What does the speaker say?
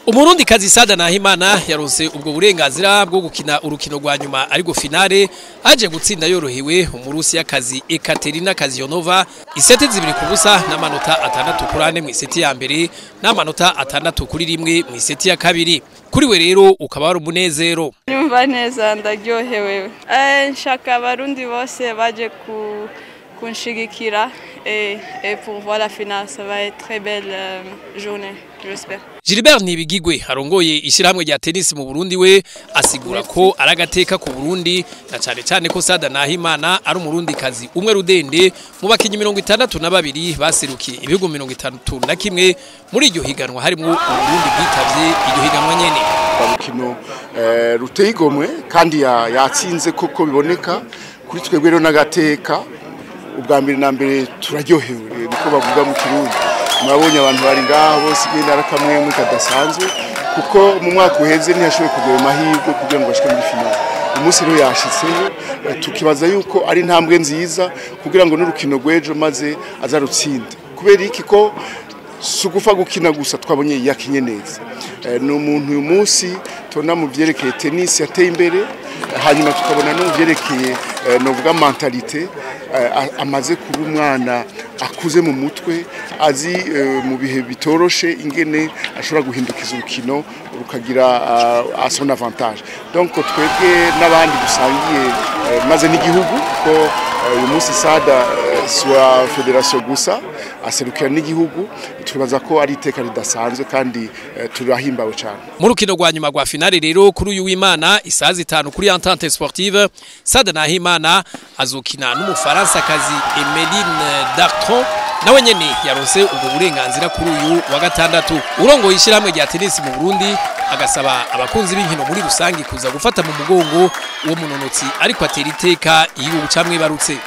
Umurundi kazi Sada Nahimana yaronse ubwo burenganzira bwo gukina urukino rwa nyuma ariko finale, aje gutsinda yorohewe Umurusi yakazi Ekaterina Kazionova iseti 2-0 n'amanota 6-4 mu iseti ya mbere n'amanota 6-1 mu iseti ya kabiri. Kuri we rero ukaba wari umunezero. Nyumva neza, ndaryohewe. Nshaka Abarundi bose baje ku kunshigikira et pour voir la finale, ça va être très belle journée, j'espère. Gilbert Nibigigwe arongoye ishyirahamwe rya tennis mu Burundi we asigura ko aragateka ku Burundi, na cyane cyane ko Sada Nahimana ari Umurundi kazi umwe rudende mu bakinyi 62 baserukiye ibihugu 61 muri iryo higanwa, harimo Uburundi bwitavye iryo higanwa nyene. Urukino ruteye igomwe kandi yatsinze koko biboneka. Kuri twebwe rero n'agateka, ubwa mbere na mbere turaryohewe, niko bavuga mu Kirundi. Murabonye abantu bari ngaho bose, igenda arakamwemwe kadasanzwe, kuko mu mwaka uheze ntiyashoboye kugira amahirwe kugira ngo ashike muri finale. Umunsi rero yashitseyo, tukibaza yuko ari intambwe nziza kugira ngo n'urukino rw'ejo maze azarutsinde. Kubera iki? Ko si ugufa gukina gusa, twabonye yakinye neza. Ni umuntu uyu munsi tubona mu byerekeye tennis yateye imbere, hanyuma tukabona no mu byerekeye novuga mentalité, amaze kuba umwana akuze mu mutwe, azi mu bihe bitoroshe ingene ashobora guhindukiza urukino rukagira à son avantage. Donc twebwe n'abandi dusangiye maze n'igihugu, ko uyu munsi Sada si wa fédération gusa, aserukira n'igihugu, twibaza ko ari iteka ridasanzwe kandi turahimbawe cyane. Mu rukino rwa nyuma rwa finale rero, kuri uyu w'Imana isaha 5 kuri Entente Sportive, Sada Nahimana azokina n'Umufaransa kazi Emeline Dartron, nawe nyene yaronse ubwo burenganzira kuri uyu wa gatandatu. Urongoye ishyirahamwe rya tennis mu Burundi agasaba abakunzi b'inkino muri rusangi kuza gufata mu mugongo uwo munonotsi ariko atera iteka igihugu camwibarutse.